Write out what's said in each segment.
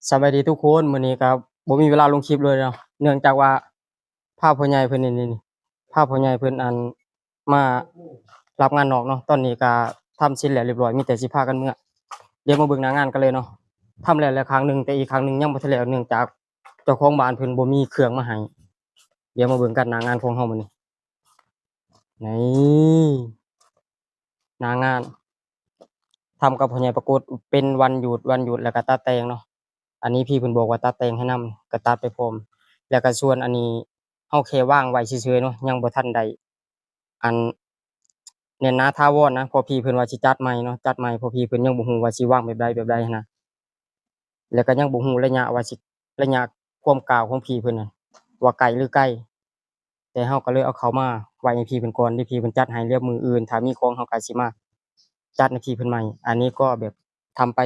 ສະບາຍດີທຸກຄົນ, ມື້ນີ້ກໍບໍ່ມີເວລາລົງຄລິບເລີຍເນາະ ເນື່ອງຈາກວ່າພາພໍ່ໃຫຍ່ເພິ່ນນີ້ ນີ້ ນີ້ ພາພໍ່ໃຫຍ່ເພິ່ນ ອັນ ມາຮັບງານນອກເນາະ. ຕອນນີ້ກໍທຳເສັດແລ້ວລຽບຮ້ອຍ ມີແຕ່ຊິພາກັນເມືອ. ດຽວມາເບິ່ງໜ້າງານກັນເລີຍເນາະ. ທຳແລ້ວແລ້ວຂ້າງໜຶ່ງ ແຕ່ອີກຂ້າງໜຶ່ງຍັງບໍ່ທັນແລ້ວ ເນື່ອງຈາກເຈົ້າຂອງບ້ານເພິ່ນບໍ່ມີເຄື່ອງມາໃຫ້. ດຽວມາເບິ່ງກັນໜ້າງານຂອງເຮົາມື້ນີ້. ນີ້ ໜ້າງານ ທຳກັບພໍ່ໃຫຍ່ປາກົດ ເປັນວັນຢຸດ ວັນຢຸດ ແລ້ວກໍຕັດແຕ່ງເນາະ. ອັນນີ້ພີ່ເພິ່ນບອກວ່າຕັດແຕ່ງໃຫ້ນຳ ກໍຕັດໄປພ້ອມ. ແລ້ວກໍສ່ວນອັນນີ້ເຮົາແຄ່ວາງໄວ້ເຊີຍໆເນາະ ຍັງບໍ່ທັນໄດ້ ອັນ ແໜ້ນໜາຖາວອນນະ ເພາະພີ່ເພິ່ນວ່າຊິຈັດໃໝ່ເນາະ ຈັດໃໝ່ ເພາະພີ່ເພິ່ນຍັງບໍ່ຮູ້ວ່າຊິວາງແບບໃດ ແບບໃດຫັ້ນນະ. ແລ້ວກໍຍັງບໍ່ຮູ້ໄລຍະວ່າຊິ ໄລຍະຄວາມກ້າວຂອງພີ່ເພິ່ນນັ້ນ ວ່າໃກ້ຫຼືໄກ. ແຕ່ເຮົາກໍເລີຍເອົາເຂົ້າມາໄວ້ໃຫ້ພີ່ເພິ່ນກ່ອນ ດຽວພີ່ເພິ່ນຈັດໃຫ້ ແລ້ວມື້ອື່ນຖ້າມີຂອງ ເຮົາກໍຊິມາຈັດໃຫ້ພີ່ເພິ່ນໃໝ່. ອັນນີ້ກໍແບບທຳໄປ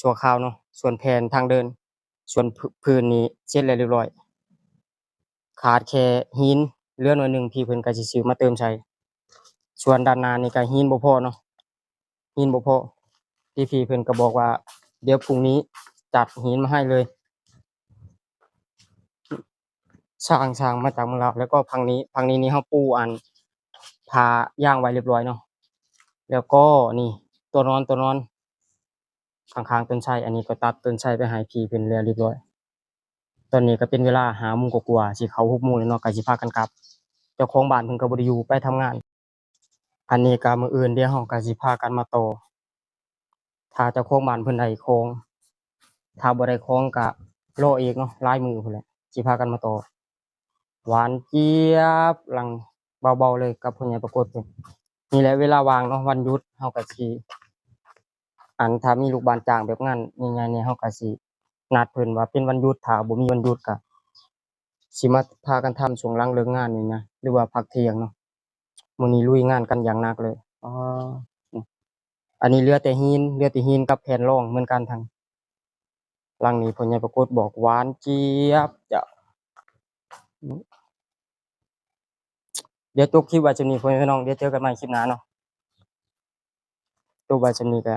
ຊົ່ວຄາວເນາະ. ສ່ວນແຜ່ນທາງເດີນ ສ່ວນ ພື້ນນີ້ເສັດແລ້ວລຽບຮ້ອຍ ຂາດແຄ່ຫີນເຫຼືອໜ້ອຍໜຶ່ງ ພີ່ເພິ່ນກໍຊິຊື້ມາເຕີມໃສ່. ສ່ວນດ້ານໜ້ານີ້ກໍຫີນບໍ່ພໍເນາະ ຫີນບໍ່ພໍ ທີ່ພີ່ເພິ່ນກໍບອກວ່າ ດຽວພລຸ່ງນີ້ຈັດຫີນມາໃຫ້ເລີຍ. ຊ່າງ ຊ່າງມາຈາກເມືອງລາວ. ແລ້ວກໍຝັ່ງນີ້ ຝັ່ງນີ້ນີ້ເຮົາປູອັນຜ້າຢາງໄວ້ລຽບຮ້ອຍເນາະ. ແລ້ວກໍນີ້ຕົວນອນ ຕົວນອນຂ້າງໆຕົ້ນໄຊ ອັນນີ້ກໍຕັດຕົ້ນໄຊໄປໃຫ້ພີ່ເພິ່ນແລ້ວລຽບຮ້ອຍ. ຕອນນີ້ກໍເປັນເວລາຫ້າໂມງກວ່າໆ ຊິເຂົ້າຫົກໂມງແລ້ວເນາະ ກໍຊິພາກັນກັບ. ເຈົ້າຂອງບ້ານເພິ່ນກໍບໍ່ໄດ້ຢູ່ ໄປທຳງານ. ອັນນີ້ກໍມື້ອື່ນດຽວເຮົາກໍຊິພາກັນມາຕໍ່ ຖ້າເຈົ້າຂອງບ້ານເພິ່ນໄດ້ຂອງ. ຖ້າບໍ່ໄດ້ຂອງກໍລໍອີກເນາະ ຫຼາຍມື້ພຸ້ນແຫຼະ ຊິພາກັນມາຕໍ່. ຫວານຈຽບ ຫຼັ່ງເບົາໆເລີຍກັບພໍ່ໃຫຍ່ປາກົດເພິ່ນ. ນີ້ແຫຼະເວລາວ່າງເນາະ ວັນຢຸດເຮົາກໍຊິ ອັນ ຖ້າມີລູກບ້ານຈ້າງແບບງານໃຫຍ່ໆນີ້ ເຮົາກໍຊິນັດເພິ່ນວ່າເປັນວັນຢຸດ. ຖ້າບໍ່ມີວັນຢຸດກໍຊິມາພາກັນທຳຊ່ວງຫຼັງເລີກງານນີ້ນະ ຫຼືວ່າພັກທ່ຽງເນາະ. ມື້ນີ້ລຸຍງານກັນຢ່າງໜັກເລີຍ. ອໍ ອັນນີ້ເຫຼືອແຕ່ຫີນ ເຫຼືອແຕ່ຫີນກັບແຜ່ນລອງເໝືອນກັນ. ທາງຫຼັງນີ້ພໍ່ໃຫຍ່ປາກົດບອກ ຫວານຈຽບເຈົ້າ. ດຽວຈົບຄລິບໄວ້ສ່ຳນີ້ ພໍ່ແມ່ພີ່ນ້ອງ ດຽວເຈີກັນໃໝ່ຄລິບໜ້າເນາະ. ຈົບໄວ້ສ່ຳນີ້ກໍ